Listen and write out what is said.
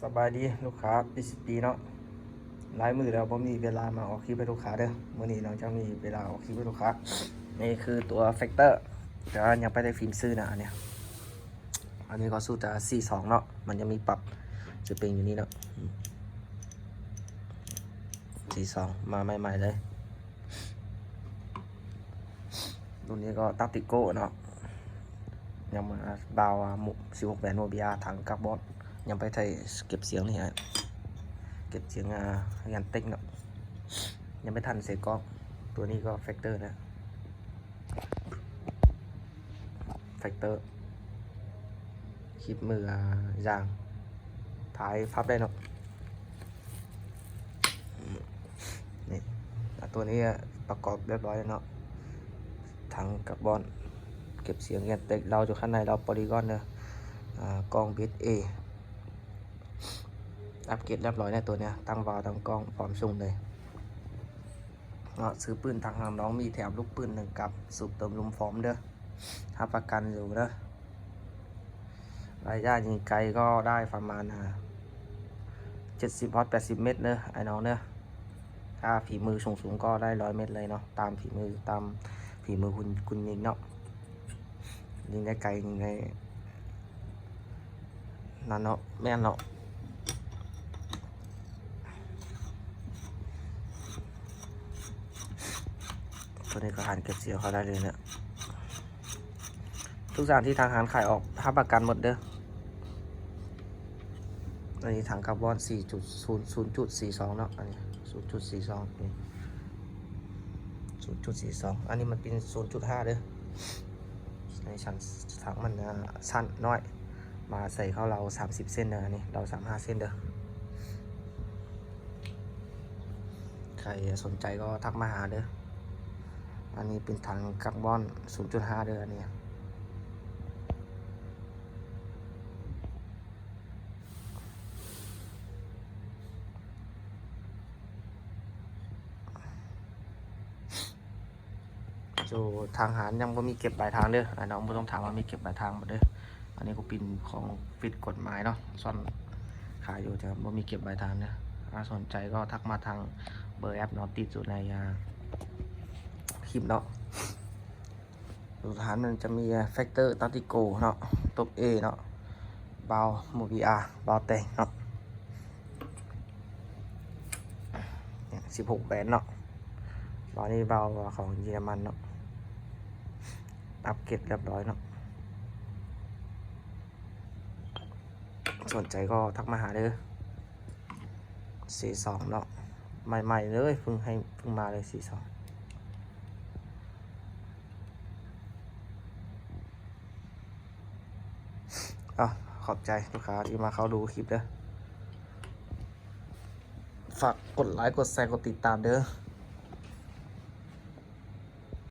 ສະບາຍດີລູກຄ້າ ພີຊີພີ ເນາະ. ຫຼາຍມື້ແລ້ວບໍ່ມີເວລາມາອອກຄລິບໃຫ້ລູກຄ້າເດີ້. ມື້ນີ້ນ້ອງຈະມີເວລາອອກຄລິບໃຫ້ລູກຄ້າ. ນີ້ຄືຕົວແຟັກເຕີ ແຕ່ວ່າຍັງໄປໄດ້ຟິມຊື້ນະ ອັນເນີ້ຍ. ອັນນີ້ກໍສູດ ອາ ສີ່ສອງເນາະ, ມັນຍັງມີປັບ ຈະເປັນຢູ່ນີ້ເນາະ ສີ່ສອງ ມາໃໝ່ໆເລີຍ. ລຸ້ນນີ້ກໍຕາຕິໂກເນາະ, ຍັງມາບ່າວ ອາ ສິບຫົກແບນໂມເບຍ ຖັງກາບອນ, ຍັງໄປໄທເກັບສຽງນີ້ ເກັບສຽງ ອາ ແອນເຕັກເນາະ, ຍັງໄປທັນໃສ່ກ້ອງ. ຕົວນີ້ກໍແຟັກເຕີນະ ແຟັກເຕີ ຄລິບມື ອາ ຢ່າງ ຖ່າຍພັບໄດ້ເນາະ. ນີ້ ອາ ຕົວນີ້ປະກອບຮຽບຮ້ອຍແລ້ວເນາະ, ຖັງກາບອນ ເກັບສຽງແອນເຕັກ, ເລົາຢູ່ຂ້າງໃນ ເລົາໂປລີກອນເດີ. ອາ ກ້ອງບິດເອ ອັບເກຣດຮຽບຮ້ອຍແລ້ວ ຕົວເນີ້ຍ ທັງວາວທັງກ້ອງ ພ້ອມສົ່ງເລີຍເນາະ. ຊື້ປືນທາງຫ້າງນ້ອງມີແຖມລູກປືນໜຶ່ງກັບ ສູບເຕີມລົມຟອມເດີ, ຮັບປະກັນຢູ່ເດີ. ໄລຍະຍິງໄກກໍໄດ້ປະມານ ອາ ເຈັດສິບຮອດແປດສິບເມັດເດີ ອ້າຍນ້ອງເດີ. ຖ້າຝີມືສູງໆກໍໄດ້ຮ້ອຍເມັດເລີຍເນາະ, ຕາມຝີມື ຕາມຝີມືຄຸນ ຄຸນຍິງເນາະ. ຍິງໄດ້ໄກ ຍິງໄດ້ນັ້ນເນາະ, ແມ່ນເນາະ. ຕົວນີ້ກໍຫັນເກັບສຽງເຂົ້າໄດ້ເລີຍເນາະ. ທຸກຢ່າງທີ່ທາງຮ້ານຂາຍອອກຮັບປະກັນໝົດເດີ. ອັນນີ້ຖັງກາບອນ ສີ່ຈຸດສູນ ສູນຈຸດສີ່ສອງເນາະ, ອັນນີ້ ສູນຈຸດສີ່ສອງ ນີ້ ສູນຈຸດສີ່ສອງ. ອັນນີ້ມັນເປັນ ສູນຈຸດຫ້າເດີ. ໃນຊັ້ນ ຖັງມັນ ອາ ສັ້ນໜ້ອຍ ມາໃສ່ເຂົ້າເລົາສາມສິບເຊັນເດີ, ອັນນີ້ເລົາສາມສິບຫ້າເຊັນເດີ. ໃຜສົນໃຈກໍທັກມາຫາເດີ. ອັນນີ້ເປັນຖັງກາບອນ ສູນຈຸດຫ້າເດີ ອັນນີ້. ໂອ້ ທາງຮ້ານຍັງບໍ່ມີເກັບປາຍທາງເດີ. ອ້າຍນ້ອງບໍ່ຕ້ອງຖາມວ່າມີເກັບປາຍທາງບໍ່ເດີ. ອັນນີ້ກໍເປັນຂອງຜິດກົດໝາຍເນາະ, ຊ່ອນຂາຍຢູ່ ແຕ່ບໍ່ມີເກັບປາຍທາງເດີ. ຖ້າສົນໃຈກໍທັກມາທາງເບີແອັບເນາະ, ຕິດຢູ່ໃນ ອາ ຄລິບເນາະ. ສູດຖານມັນຈະມີແຟັກເຕີ ຕາຕິໂກເນາະ, ຕົກເອເນາະ, ບາວໂມບີອາ, ບາວແຕ່ງເນາະ, ສິບຫົກແບນເນາະ. ບາວນີ້ບາວຂອງເຢຍລະມັນເນາະ, ອັບເກຣດຮຽບຮ້ອຍເນາະ. ສົນໃຈກໍທັກມາຫາເດີ. ສີ່ສອງເນາະ, ໃໝ່ໆເລີຍ, ເພິ່ງໃຫ້ ເພິ່ງມາເລີຍ ສີ່ສອງ. ເອົາ ຂອບໃຈລູກຄ້າທີ່ມາເຂົ້າດູຄລິບເດີ. ຝາກກົດໄລ ກົດແຊ ກົດຕິດຕາມເດີ.